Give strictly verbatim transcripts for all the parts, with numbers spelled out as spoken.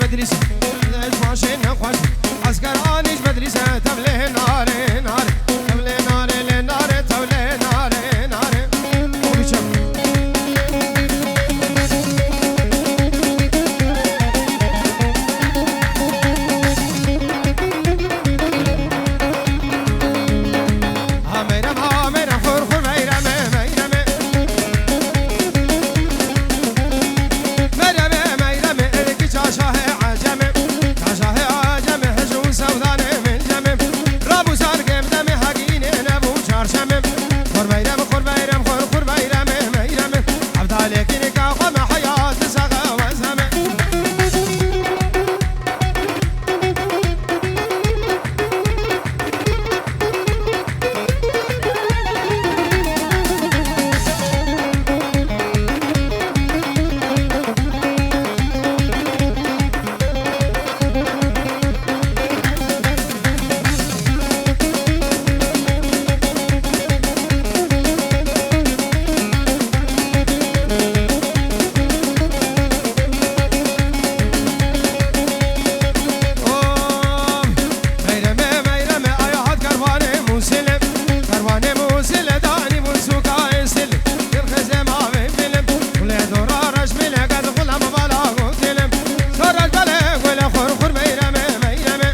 Bedrîs, ez paşê nexweş, eskeranî ji Bedrîs e, tevlê nare, nare, tevlê nare, lê nare, tevlê nare, nare. O biçim. Ha meyrem, ha meyrem, xur xur meyreme, meyreme. Meyreme, meyreme, êrikî çaşahê eceme. Çaşahê eceme, hej û sewdanê min ceme. Rabû sar gemdeme, hagînê nebû çarşeme. Xur meyrem, xur meyrem, xur xur meyreme, meyreme. Evdalekî nika xwe me heyat saxe wezeme. Meyreme, meyreme, aya hat kervanê Mûsilê. Kervanê Mûsilê danî bûn sûka Êsilê. Dil xizê mavê bilê. Gulê dora reş bilê, gel gulam bala gotilê. Sar reş belê, gulê xur xur meyreme, meyreme.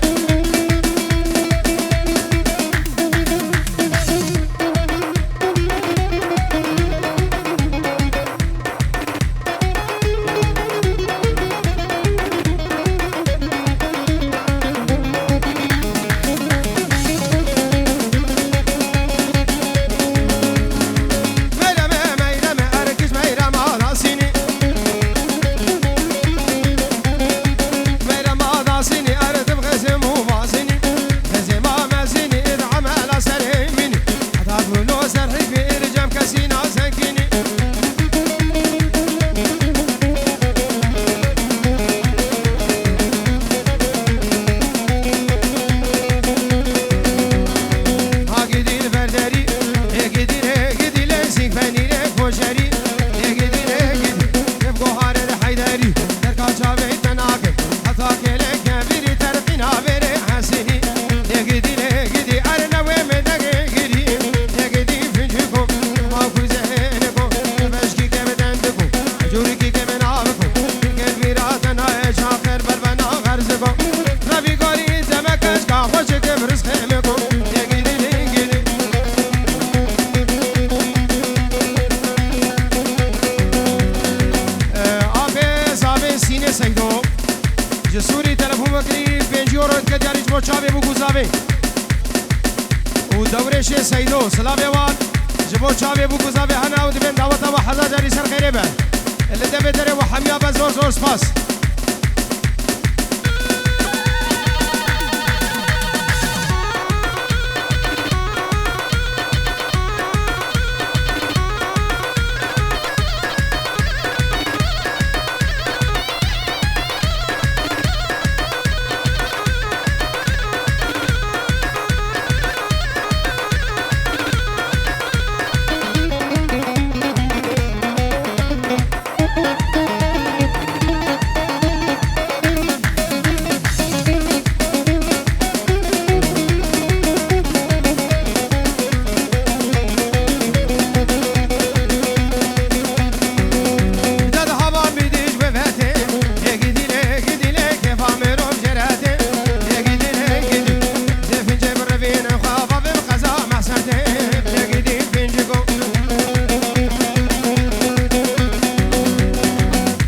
Meyreme, meyreme, erkiş meyrema dasînî. Meyrema dasînî, erdim xizim û vazînî. Xizima mezînî, îd emela serê mînî. Heta gulo ser hikmî, îd cem kesî nazenkînî. Ha gidî li ber derî, ê gidî, ê gidî lê sînk penîrê koçerî. Ê gidî, ê gidî, ev goharê li Heyderî. Derka çavê te nake, heta kêlê kevirî terqîna vêrê Hesînî. Ê gidî, ê gidî, ernewê min degê girî. Ê gidî finciko, ma kuzê hêniko, beşkî ke bi dendiko, ecûrikî ke bi naviko. Kevîra te nayê çaxir berbena xerziko. Revî gorî demek eşka xweşik bi rizqê min ku yekî dilî gilî. Apê zavê Sînê Seydo ji Sûrî telefon vekirî, pêncî euro dike diyarî ji bo çavê bû ku zavê. Û dewrêşê Seydo, silavê wan ji bo çavê bû ku zavê hene ew dibên daweta we hezar carî ser xêrê be. Li devê derê we hemiya be zor zor spas.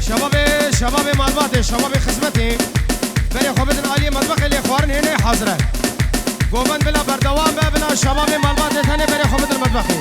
Şebabê, şebabê malbatê, şebabê xizmetê. Berê xwe bidin aliyê metbexê, lê xwarin hênê hazir e. Govend bila berdewam be, bila şebabê malbatê tenê berê xwe bidin metbexê.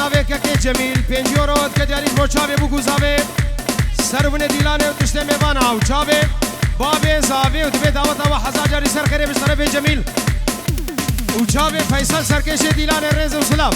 Çavê kekê Cemîl, pêncî euro dike diyarî ji bo çavê bûk û zavê. Ser bûne dîlanê û tiştê mêvana û çavê bavê zavê û divê daweta we hezar carî ser xêrê bi şerefê Cemîl. Û çavê Feysel serkêşê dîlanê rêz û silav.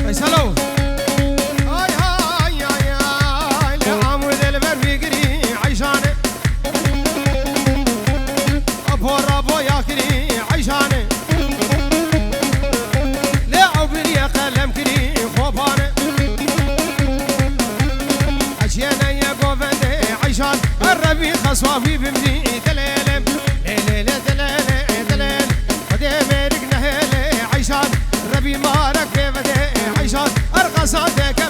Feyselo. Ay hay ay ay, lê amû dilber vî girî eyşanê. Apo rabo ya kirî eyşanê. Lê ew biriye qelem kirî xopane. Eciyene ye govende eyşan. Her rebî xeswa wî bimrî delele. Lê lê lê delele delele. Xwedê mêrik nehêle eyşan. Rebî marek pê vede eyşan. Her qesa deke